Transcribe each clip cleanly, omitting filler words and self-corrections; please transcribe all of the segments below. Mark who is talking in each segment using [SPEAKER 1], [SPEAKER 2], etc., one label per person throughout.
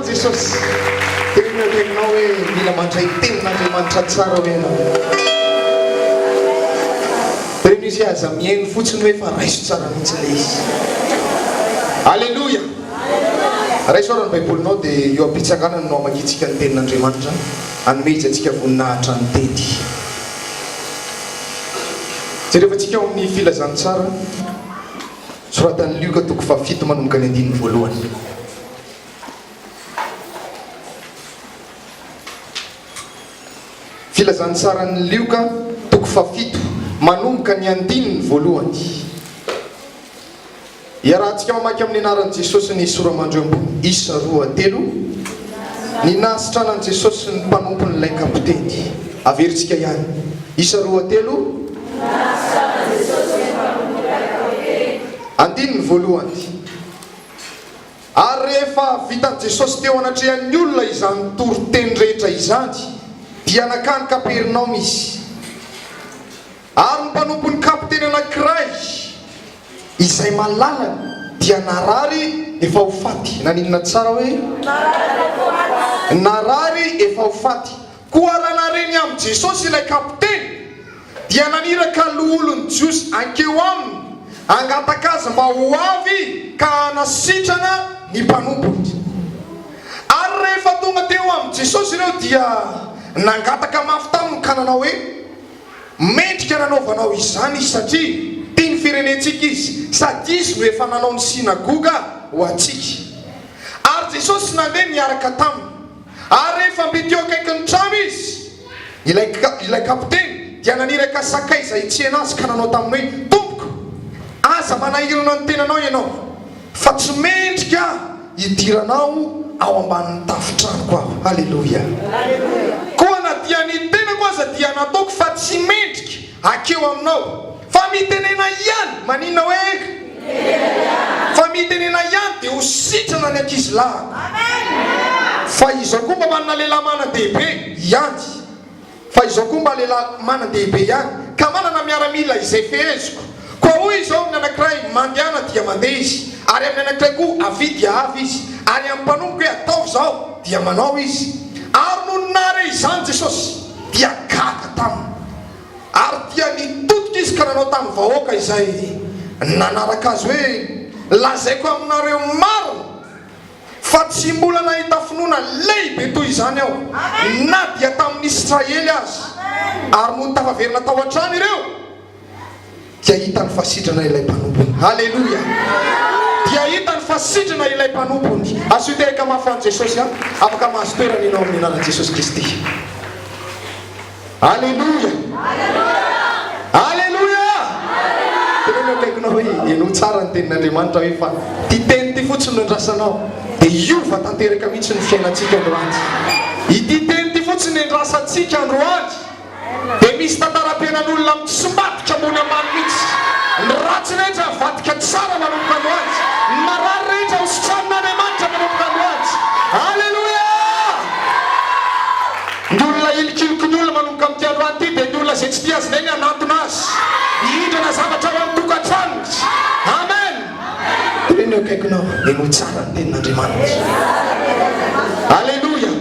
[SPEAKER 1] an'i Jesosy. Teneno eo akaikinao hoe mila mandray tenin'Andriamanitra tsara hoe ianao. Teneno izy hoe aza mihaino fotsiny hoe fa raiso tsara mihitsy ilay izy. Aleloia! Raiso ary ny Baibolinao dia eo am-pitsanganana no hamakiantsika ny tenin'Andriamanitra, hanomezantsika voninahitra ny teny. Jerevantsika ao amin'ny Filazantsara. Soratan'i Lioka toko fahafito manomboka ny andininy voalohany. Filazantsaran'i Lioka toko fahafito manomboka ny andininy voalohany. Iarahantsika mamaky amin'ny anaran'i Jesosy ny sora-mandry eo ambony isa 2 3. Ny nahasitranan'i Jesosy ny mpanompon'ilay kapiteny. Averintsika ihany. Isa 2 3. Andininy voalohany. Ary rehefa vitan'i Jesosy teo anatrehan'ny olona izany toriteny rehetra izany, dia nankany Kapernaomy Izy. Ary ny mpanompon'ny kapiteny anankiray, izay malalany, dia narary efa ho faty. Naninona tsara hoe? Narary efa ho faty. Koa raha nahare ny amin'i Jesosy ilay kapiteny, dia naniraka loholon'ny Jiosy hankeo aminy hangataka azy mba ho avy ka hanasitrana ny mpanompony. Ary rehefa tonga teo amin'i Jesosy ireo dia nangataka mafy taminy ka nanao hoe, Mendrika nanaovanao izany izy satria tia ny firenentsika izy, sady izy no efa nanao ny synagoga ho antsika. Ary Jesosy nandeha niaraka taminy. Ary rehefa mby teo akaikin'ny trano izy, ilay, ilay kapiteny dia naniraka sakaiza hitsena azy ka nanao taminy hoe, Tompoko, aza manahirana ny tenanao ianao, fa tsy mendrika hidiranao ao ambanin'ny tafon-tranoko aho. Haleloia! Koa na dia ny tenako aza dia nataoko fa tsy mendrika Hakeo aminao. Fa mitenena ihany, maninona hoe? Fa mitenena ihany dia ho sitrana ny ankizy lahiko. Fa izao koa mba manana lehilahy manan-dehibe ihany. Fa izao koa mba lehilahy manan-dehibe ihany, ka manana miaramila izay feheziko. Koa hoy izao amin'ny anankiray, Mandehana dia mandeha izy, ary amin'ny anankiray koa, Avia dia avy izy, ary amin'ny mpanompoko hoe, Ataovy izao, dia manao izy. Ary nony nahare izany Jesosy, dia gaga taminy. Ary dia nitodika izy ka nanao tamin'ny vahoaka izay nanaraka azy hoe, Lazaiko aminareo marina fa tsy mbola nahita finoana lehibe toy izany aho, na dia tamin'ny Israely aza. Ary nony tafaverina tao an-trano ireo, dia hitany fa sitrana ilay mpanompony. Haleloia! Dia hitany fa sitrana ilay mpanompony. Asio tehaka mafy ho an'i Jesosy an! Afaka mahazo toerana ianao amin'ny anaran'i Jesosy Kristy. Aleloia! Aleloia! Teneno eo akaikinao hoe henoy tsara ny tenin'Andriamanitra hoe fa ity teny ity fotsiny no endrasanao dia hiova tanteraka mihitsy ny fiainantsika androany. Ity teny ity fotsiny no endrasantsika androany dia misy tantaram-piainan'olona mitsimbadika ambony ambany mihitsy. Ny ratsy rehetra havadika tsara manomboka androany. Ny marary rehetra ho sitranin'Andriamanitra manomboka androany. Aleloia! Ny olona ilikiliky ny olona manomboka amin'ity androany ity dia ny olona izay tsy tia azy indray ny hanantona azy hihindrana zavatra ao amin'ny tokantranony. Amen! Teneno eo akaikinao, henoy tsara ny tenin'Andriamanitra. Aleloia!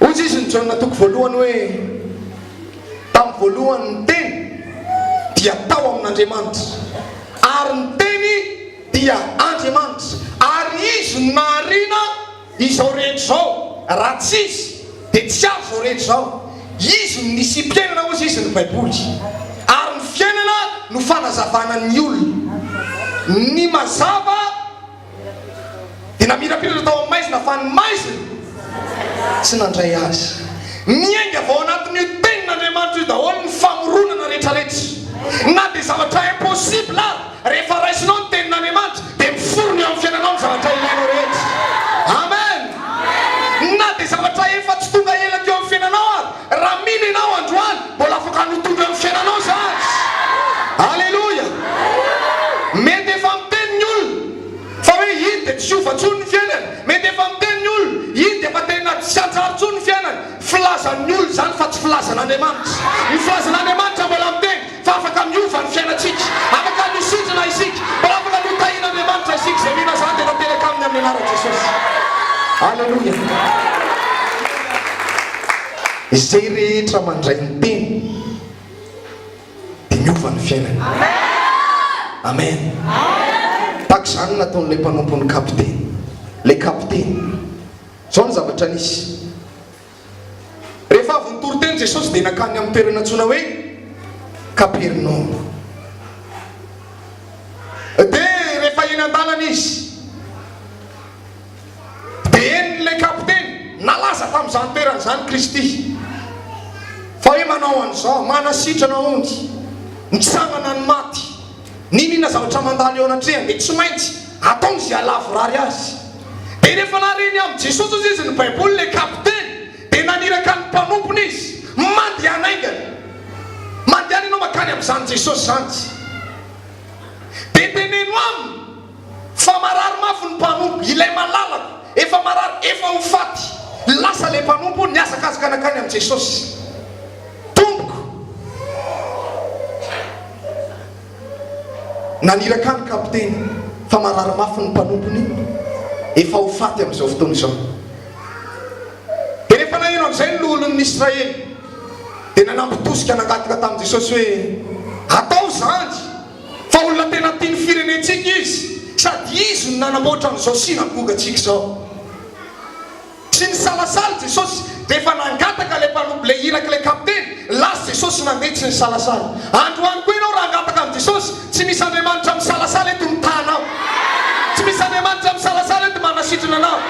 [SPEAKER 1] Hoy izy ny Jaona toko voalohany hoe, Tamin'ny voalohany ny Teny dia tao amin'Andriamanitra, ary ny Teny dia Andriamanitra, ary Izy no nahariana Izao rehetra izao, raha tsy Izy, dia tsy avy izao rehetra izao. Izy no nisiam-piainana hozy izy ny Baiboly. Ary ny fiainana no fanazavana ny olona. Ny mazava dia namirapiratra tao amin'ny maizina fa ny maizina tsy nandray azy. Miainga avy ao anatin'io tenin'Andriamanitra io daholo ny famoronana rehetrarehetra. Na dia zavatra impossible ary. Rehefa raisinao ny tenin'Andriamanitra dia miforona eo amin'ny fiainanao ny zavatra ilainao rehetra. Amen! Na dia zavatra efa tsy tonga ela teo amin'ny fiainanao ary, raha mino ianao androany, mbola afaka ny ho tonga eo amin'ny fiainanao izany. Aleloia! Mety efa miteny ny olona fa hoe iny dia tsy hiova intsony ny fiainany. Mety efa miteny ny olona, iny dia efa tena tsy hanjary intsony ny fiainany. Filazan'ny olona izany fa tsy filazan'Andriamanitra. Ny filazan'Andriamanitra mbola miteny. Fa afaka miova ny fiainantsika. Afaka ny ho sitrana isika. Mbola afaka ny ho tahian'Andriamanitra isika. Izay mino an'izany dia tanteraka aminy amin'ny. amin'ny anaran'i Jesosy. Aleloia. Izay rehetra mandray ny teny dia miova ny fiainany. Amen. Tahaka izany no nataon'ilay mpanompon'ny kapiteny. Ilay kapiteny. Izao ny zavatra nisy. Rehefa avy nitory teny Jesosy dia nankany amin'ny toerana antsoina hoe Kapernaomy. Dia rehefa eny an-dalana izy dia henon'ilay kapiteny nalaza tamin'izany toerana izany Kristy fa hoe manao an'izao, manasitrana omby, mitsangana ny maty, n'inon'inona zavatra mandalo eo anatrehany dia tsy maintsy ataony izay hahalavorary azy. Dia rehefa nahare ny amin'i Jesosy hozy izy ny Baiboly ilay kapiteny dia naniraka ny mpanompony izy, mandehana haingana, mandehana ianao mankany amin'izany Jesosy izany, dia teneno aminy fa marary mafy ny mpanompo, ilay malalako, efa marary, efa ho faty. Lasa ilay mpanompo nihazakazaka nankany amin'i Jesosy. Tompoko! Naniraka ahy ny kapiteny fa marary mafy ny mpanompony, efa ho faty amin'izao fotoana izao. Dia rehefa naheno an'izay ny loholon'ny Israely, dia nanampy tosika nangataka tamin'i Jesosy hoe, Atao izany, fa olona tena tia ny firenentsika izy, sady izy no nanamboatra an'izao synagogantsika izao. Tsy nisalasala Jesosy rehefa nangataka ilay mpanompo, ilay irak'ilay kapiteny. Lasa Jesosy nandeha tsy nisalasala. Androany koa ianao raha hangataka amin'i Jesosy, tsy misy Andriamanitra misalasala eto mitaha anao. Tsy misy Andriamanitra misalasala eto manasitrana anao.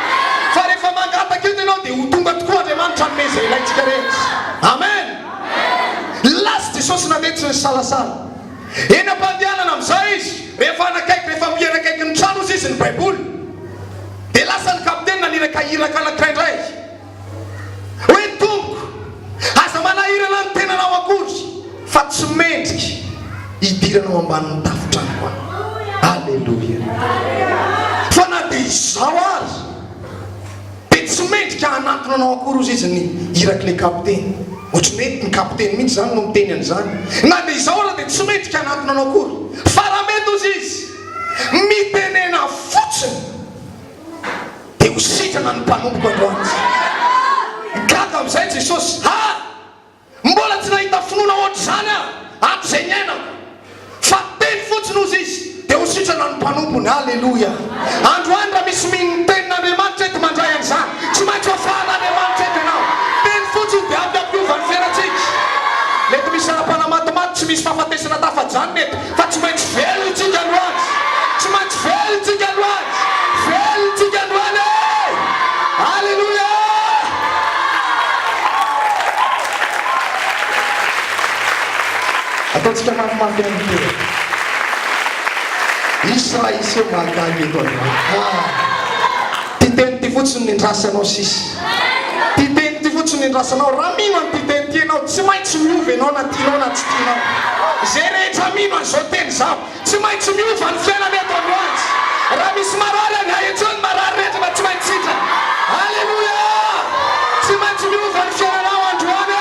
[SPEAKER 1] Fa rehefa mangataka eto ianao dia ho tonga tokoa Andriamanitra hanome izay ilaintsika rehetra. Amen! Lasa Jesosy nandeha tsy nisalasala. Eny am-pandehanana amin'izay izy, rehefa hanakaiky, rehefa miha-nakaiky ny trano hozy izy ny Baiboly, dia lasa ny kapiteny naniraka iraka anankiray indray, hoe, Tompoko, aza manahirana ny tenanao akory, fa tsy mendrika hidirana ao ambanin'ny tafon-tranoko aho. Aleloia! Fa na dia izaho ary, Dia tsy mendrika hanantona anao akory hozy izy ny irak'ilay kapiteny. Ohatry ny hoe ny kapiteny mihitsy izany no miteny an'izany. Na dia izao aza dia tsy mendrika hanantona anao akory. Fa raha mety hozy izy, mitenena fotsiny dia ho sitrana ny mpanompoko androany. Gaga amin'izay Jesosy. Ha! Mbola tsy nahita finoana hoatr'izany aho hatrizay niainako. Fa teny fotsiny hozy izy dia ho sitrana ny mpanompony. Aleloia! Androany raha misy mino ny tenin'Andriamanitra eto mandray an'izany, tsy maintsy ho afahan'Andriamanitra eto ianao. Teny fotsiny dia ampy hampiova ny fiainantsika. Mety misy ara-panahy matimaty, tsy misy fahafatesana tafajanona eto, fa tsy maintsy velona isika androany. Tsy maintsy velona isika androany. Velona isika androany e! Aleloia! Ataontsika mafimafy ihany ny tena. Hisy raha hiseho mahagaga eto androany. Ah! Ty teny ty fotsiny no endrasanao sisa. Ty teny ty fotsiny no endrasanao. Raha mino an'ity teny ty ianao, tsy maintsy miova ianao na tianao na tsy tianao. Izay rehetra mino an'izao teny izao, tsy maintsy miova ny fiainany eto androany. Raha misy marary any, ahetseho ny marary rehetra fa tsy maintsy sitrana. Aleloia! Tsy maintsy miova ny fiainanao androany e!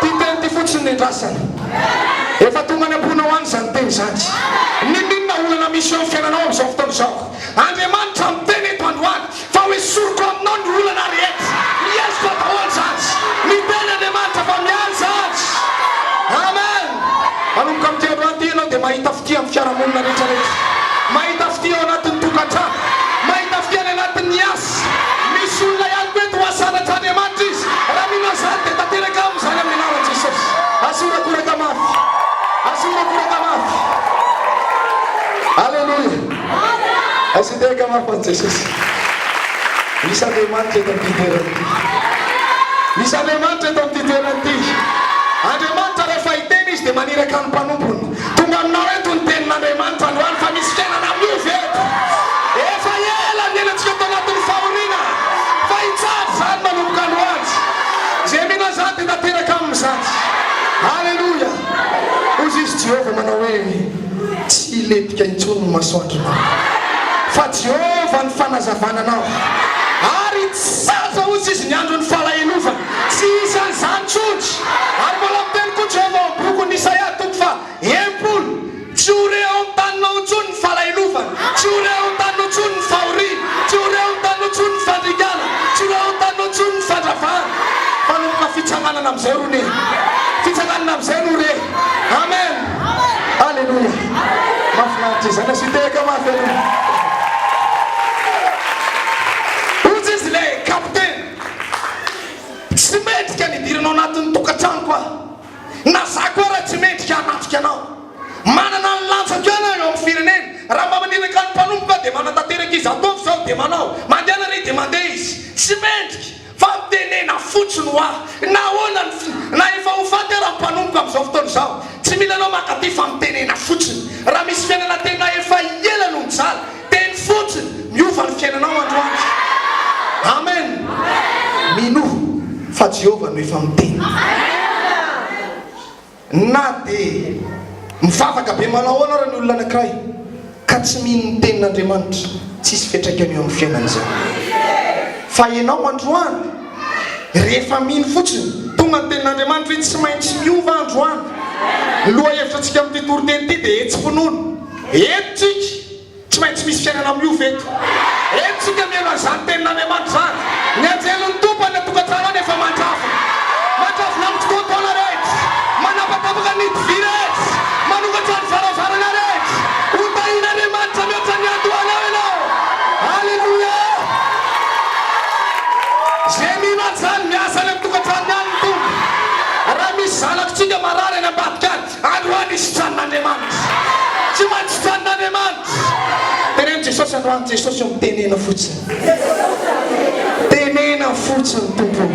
[SPEAKER 1] Ty teny ty fotsiny no endrasana. Efa tonga any am-ponao any izany teny izany. N'inon'inona olana misy eo amin'ny fiainanao amin'izao fotoana izao, Andriamanitra miteny eto androany fa ho esoriko aminao ny olana rehetra. Miezaka daholo izany. Miteny Andriamanitra fa miala izany. Amen. Manomboka amin'ity androany ity ianao dia mahita fitia amin'ny fiarahamonina rehetra rehetra. Mahita fitia ao anatin'ny tokantrano. Mahita fitia any anatin'ny asa. Misy olona ihany koa eto ho asandratr'Andriamanitra izy. Raha mino an'izany dia tanteraka aminy izany amin'ny anaran'i Jesosy. Asio horakoraka mafy. Asio horakoraka mafy. Aleloia. Aiza ity ankamafa an'i Jesosy? Misy Andriamanitra eto amin'ity toerana ity. Misy Andriamanitra eto amin'ity toerana ity. Andriamanitra rehefa hiteny Izy dia maniraka ny mpanompony. Tonga aminao eto ny tenin'Andriamanitra androany fa misy fiainana miova eto. Efa ela niainantsika tao anatin'ny fahoriana fa hitsahatra izany manomboka androany. Izay mino an'izany dia tanteraka aminy izany. Aleloia. Hoy Izy Jehovah manao hoe. Tsy hilentika intsony ny masoandronao, fa Jehovah no fanazavana anao, ary hitsahatra hozy izy ny andron'ny falahelovana. Tsy hisy an'izany intsony. Ary mbola miteny koa Jehovah ao amin'ny bokin'i Isaia toko faha 60, Tsy ho re ao amin'ny taninao intsony ny falahelovana, tsy ho re ao amin'ny taninao intsony ny fahoriana. Fitsanganana amin'izay ro ne. Fitsanganana amin'izay no re. Amen. Aleloia. Mahafinaritra izany. Asio tehaka mafy aloha. Hoy izy ilay kapiteny. Tsy mendrika ny hidiranao anatin'ny tokantranoko aho. Na za koa ara tsy mendrika hanatrika anao. Manana ny lanjako ihany aho eo amin'ny firenena. Raha mba maniraka ny mpanompoko aho dia manatanteraka izy. Ataovy izao dia manao. Mandehana re dia mandeha izy. Tsy mendrika. Fa mitenena fotsiny ho ahy. Na ahoana ny fi. Na efa ho faty ara ny mpanompoko amin'izao fotoana izao. Tsy mila anao mankaty fa mitenena fotsiny. Raha misy fiainana tena efa ela no nijaly. Teny fotsiny, miova ny fiainanao androany. Amen. Minoa fa Jehovah no efa miteny. Na dia mivavaka be manao ahoana ara ny olona anankiray ka tsy mino ny tenin'Andriamanitra, tsisy fiantraikany eo amin'ny fiainany izany. Fa ianao androany, rehefa mino fotsiny, tonga ny tenin'Andriamanitra hoe tsy maintsy miova androany. Ny lohahevitra antsika amin'ity toriteny ity dia hetsi-pinoana. Eto tsika. Tsy maintsy misy fiainana miova eto. Eto isika mihaino an'izany tenin'Andriamanitra izany. Ny anjelin'ny Tompo any an-tokantrano any efa mandravona. Mandravona amin'ny kitoantoana rehetra. Manapatapaka ny hidivy rehetra. Manokatra ny varavarana rehetra. Ho tahian'Andriamanitra mihoatra ny niandohanao ianao. Aleloia! Izay mino an'izany, miasa any amin'ny tokantranony any ny Tompo. Raha misy zanakitsika marary any ambadika any, Androany sitranon'Andriamanitra. Tsy maintsy sitranon'Andriamanitra. Teneno Jesosy androany Jesosy o mitenena fotsiny. Tenena fotsiny Tompo o.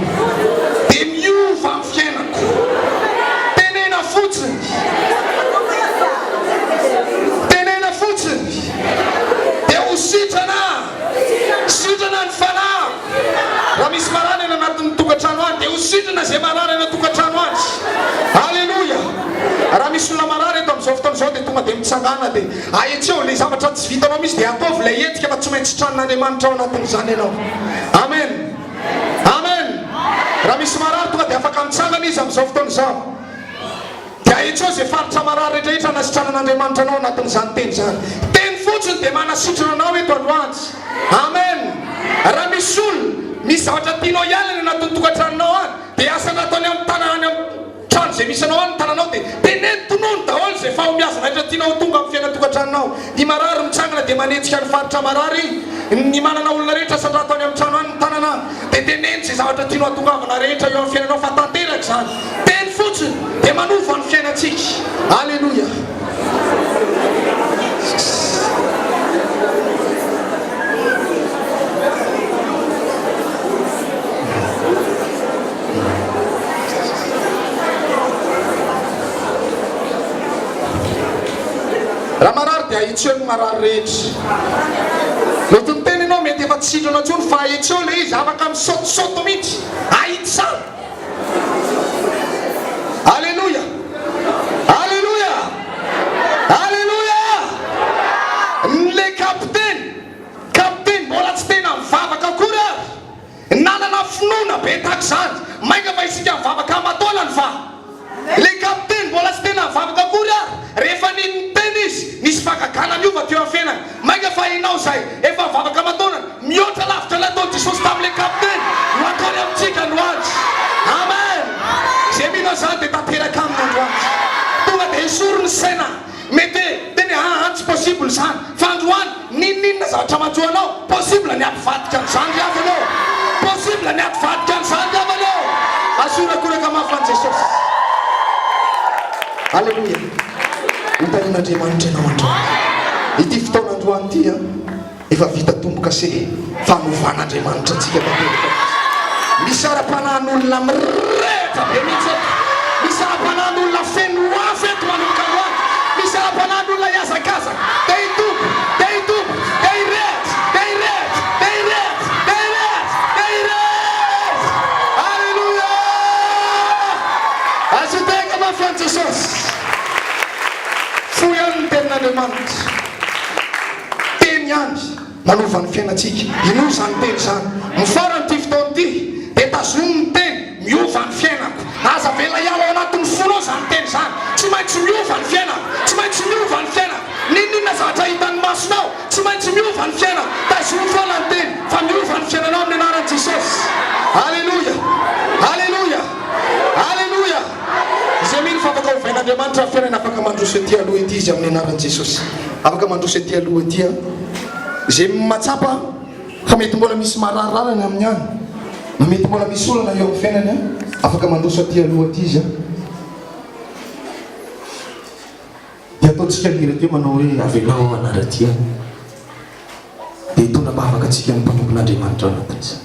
[SPEAKER 1] Dia miova ny fiainako. Tenena fotsiny. Tenena fotsiny. Dia ho sitrana. Sitrana ny fanahy. Raha misy marary any anatin'ny tokantrano any, dia ho sitrana izay marary any an-tokantrano any. Aleloia! Raha misy olona marary eto amin'izao fotoana izao, dia tonga dia mitsangàna dia ahetseo ilay zavatra tsy vitanao mihitsy, dia ataovy ilay hetsika fa tsy maintsy sitranin'Andriamanitra ao anatin'izany ianao. Amen! Amen! Raha misy marary, tonga dia afaka mitsangana izy amin'izao fotoana izao. Dia ahitsio izay faritra marary rehetrarehetra hanasitranan'Andriamanitra anao anatin'izany teny izany. Teny fotsiny dia manasitrana anao eto androany. Amen. Raha misy olona, misy zavatra tianao hiala any anatin'ny tokantranonao any, dia asa nataony amin'ny tanana any amin'ny trano izay misy anao any ny tananao dia teneno tonony daholo izay fahombiazana rehetra tianao ho tonga amin'ny fiainan-tokantranonao. Ny marary mitsangana dia manetsika ny faritra marary, ny manana olona rehetra asandrato any amin'ny trano any ny tanana dia teneno izay zavatra tianao hatongavana rehetra eo amin'ny fiainanao fa tanteraka izany. Teny fotsiny dia manova ny fiainantsika. Aleloia. Raha marary dia ahitsio ny marary rehetra. Mety miteny ianao mety efa tsy sitrana intsony fa ahitsio ilay izy, afaka misaotisaoty mihitsy. Ahitsy. Aleloia! Aleloia! Aleloia! Le kapiteny, kapiteny mbola tsy tena mivavaka akory ary nanana finoana be tahaka izany. Mainka fa isika mivavaka aman-taonany fa le kapiteny mbola tsy tena mivavaka akory ary rehefa nino ny teny izy, nisy fahagagana niova teo amin'ny fiainany. Mainka fa ianao izay efa mivavaka aman-taonany, Mihoatra lavitra ilay nataon'i Jesosy tamin'ilay kapiteny no ataony amintsika androany. Amen! Izay mino an'izany dia tanteraka aminy androany. Tonga dia esory ny saina mety hoe teny hoe aa tsy possible izany. Fa androany, n'inon'inona zavatra manjo anao, possible ny hampivadika an'izany ry havana ô! Possible ny hampivadika an'izany ry havana ô! Asio horakoraka mafy an'i Jesosy. Aleloia! Ho tahian'Andriamanitra ianao androany. Ity fotoana androany ity an! Efa vita tombo-kase fanovan'Andriamanitra antsika tanteraka mihitsy. Misy ara-panahin'olona mirehitra be mihitsy eto. Misy ara-panahin'olona feno afo eto manomboka androany. Misy ara-panahin'olona hihazakazaka, te hitombo, te hitombo, te hirehitra, te hirehitra, te hirehitra, te hirehitra, te hirehitra. Aleloia! Azo tehaka mafy an'i Jesosy. Fohy ihany ny tenin'Andriamanitra. Teny ihany manova ny fiainantsika. Inoa izany teny izany. Ny faran'ity fotoana ity dia tazomy ny teny, miova ny fiainako. Aza avela hiala ao anatin'ny fonao izany teny izany. Tsy maintsy miova ny fiainako. Tsy maintsy miova ny fiainako. N'inon'inona zavatra hitan'ny masonao, tsy maintsy miova ny fiainako. Tazomy foana ny teny fa miova ny fiainanao amin'ny anaran'i Jesosy. Aleloia! Aleloia! Ovain'Andriamanitra ny fiainany afaka mandroso ety aloha ety izy amin'ny anaran'i Jesosy. Afaka mandroso ety aloha ety an. Izay mahatsapa fa mety mbola misy mararirary any aminy any, na mety mbola misy olana eo amin'ny fiainany an, afaka mandroso aty aloha aty izy an. Dia ataontsika ny hira teo manao hoe avelao aho hanara-dia. Dia hitondra am-bavaka antsika ny mpanompon'Andriamanitra ao anatin'izany.